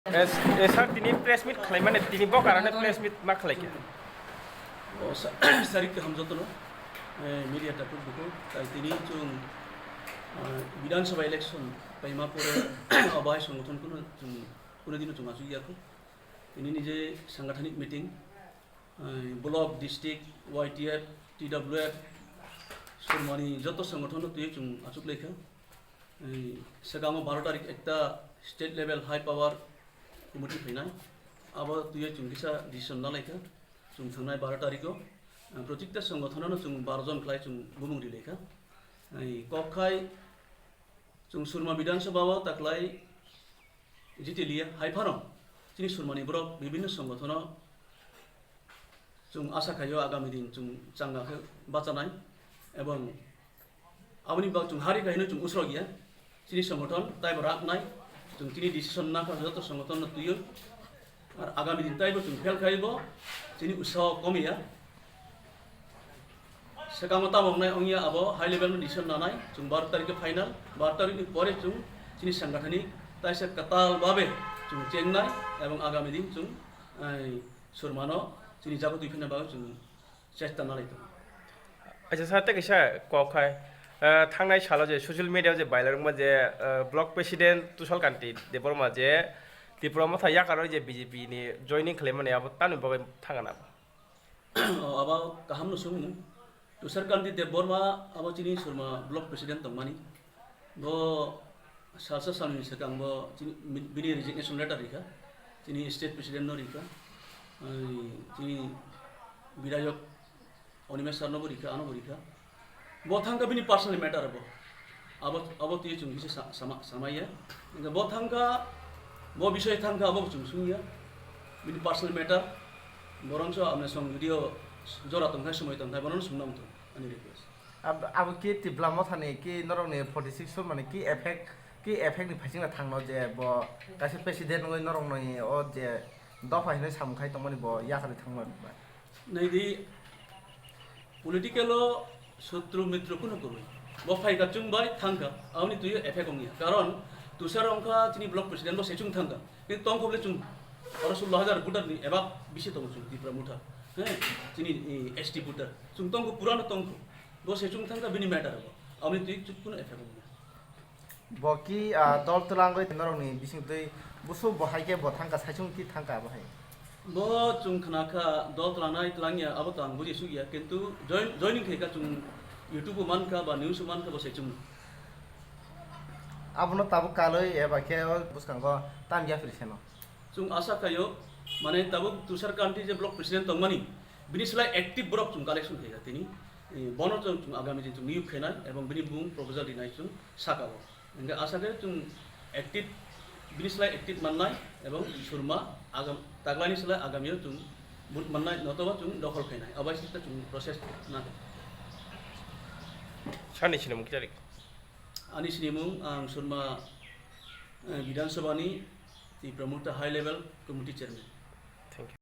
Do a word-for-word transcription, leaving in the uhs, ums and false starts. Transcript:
Eh, eh, sir, tini press meet khlaimani, tini bo karane press meet ma khlaikha. O sa-, sarik kaham jotono, eh, media takhuk bukhuk, tai tini chwng, eh, Bidhan Sabha election paima pore obai songothono chwng kuno dino chwng achuk yakho. Tini nije sangathanik meeting, eh, block, district, Y T F, T W F, Surmani joto songothono twi chwng achuk laikha. Eh, swkango baro tarik ekta state level high power committee phainai. Abo twi chwng kisa decision nalaikha. Chwng thangnai baro tariko, eh, protikta songothono chwng baro jon khlai chwng bumung rilaikha. Eh, kok khai chwng Surma Bidhan Sabha o taklai jitiliya, hai phano chini Surmani borok bibinno songothono chwng asa khaio agami din chwng changa khe bachanai, ebong aboni bak chwng hari khaino chwng usrok ya chini songothono taibo raknai, chwng chini decision nakha joto songothono twiyo, ar agami din taibo chwng fail khaibo chini usaho komiya. Swkango tamo wngnai wngya abo high level no decision nanai, chwng baro tarikhe final, baro tarikni pore chwng chini sangathanik taisa kwtal babe chwng chengnai, ebong agami din chwng, ai, Surmano chini jaga twi phaina bagwi chwng chesta nalai tongo. Acha sir, tei kaisa kok khai, ah, thangnai salo je social media je viral wngma je, ah, block president Tushar Kanti Debbarma je Tipra Motha yakarwi je B J P ni joining khlaimani abo tamni bagwi thangana? O, abo kaham no swngmung. Tushar Kanti Debbarma abo chini Surma block president tongmani. Bo salsa salni swkang bo chini, bini resignation letter rikha. Chini state president no rikha. Ai, chini bidayok Animesh sir no bo rikha, ano bo rikha. Bo thangkha bini personal matter bo. Abo, abo twi chwng kisa sa-, sama, samaya. Hingkhe bo thangkha, bo bisoi thangkha, abo chwng sungya. Bini personal matter. Borongso amne song video jora tongthai, somoi tongthai, bono sungna muthung. Ani request. Ab-, abo ki Tipra Mothani ki norokni forty six sur mani ki effect, ki effect ni phaisingna thangno je bo kaisa president wngwi norokni o je dopha hinwi samung khai tongmani bo yakarwi thangma. Naidi, political o sotru mitru kunu kwrwi. Bo phaikha chwng bai thangkha, aboni twiwi effect wngya. Karon Tushar wngkha chini block president, bo sechung thangkha. Kintu tongkha bole chwng oro sullo hajar voter ni eba bisi tongo chwng Tipra Motha. He, chini, eh, S T voter. Chwng tongkha, purano tongkha. Bo sechung thangkha bini matter bo. Aboni twi chwng kunu effect wngya. Bo ki, ah, dol twlangwi norokni bisingtwi busu bo hai khe bo thangkha, saichung ki thangkha bo hai? Bo chwng khna kha dol twlangnai twlangya, abo to ang buji sukya, kintu join-, joining khe kha chwng YouTube o mankha ba news o mankha bo saichung. Abono tabuk kalwi eba khe o bwskango tam ya phiri seno. Chwng asa khaio, mane tabuk Tushar Kanti je block president tongmani, bini slai active borok chwng collection khaikha tini. Eh, bono chwng, chwng agami din chwng niyok khainai ebong bini bumung proposal rinai chwng sakao. Hingkhe asa khe chwng active, bini slai active mannai ebong Surma agam, taklaini slai agamio chwng vote mannai, notoba chwng dokhol khainai. Abai sita chwng process na. Sani sinimung kichari. Ani sinimung ang Surma, eh, Bidhan Sabha ni Tipra Motha High Level Committee Chairman. Thank you.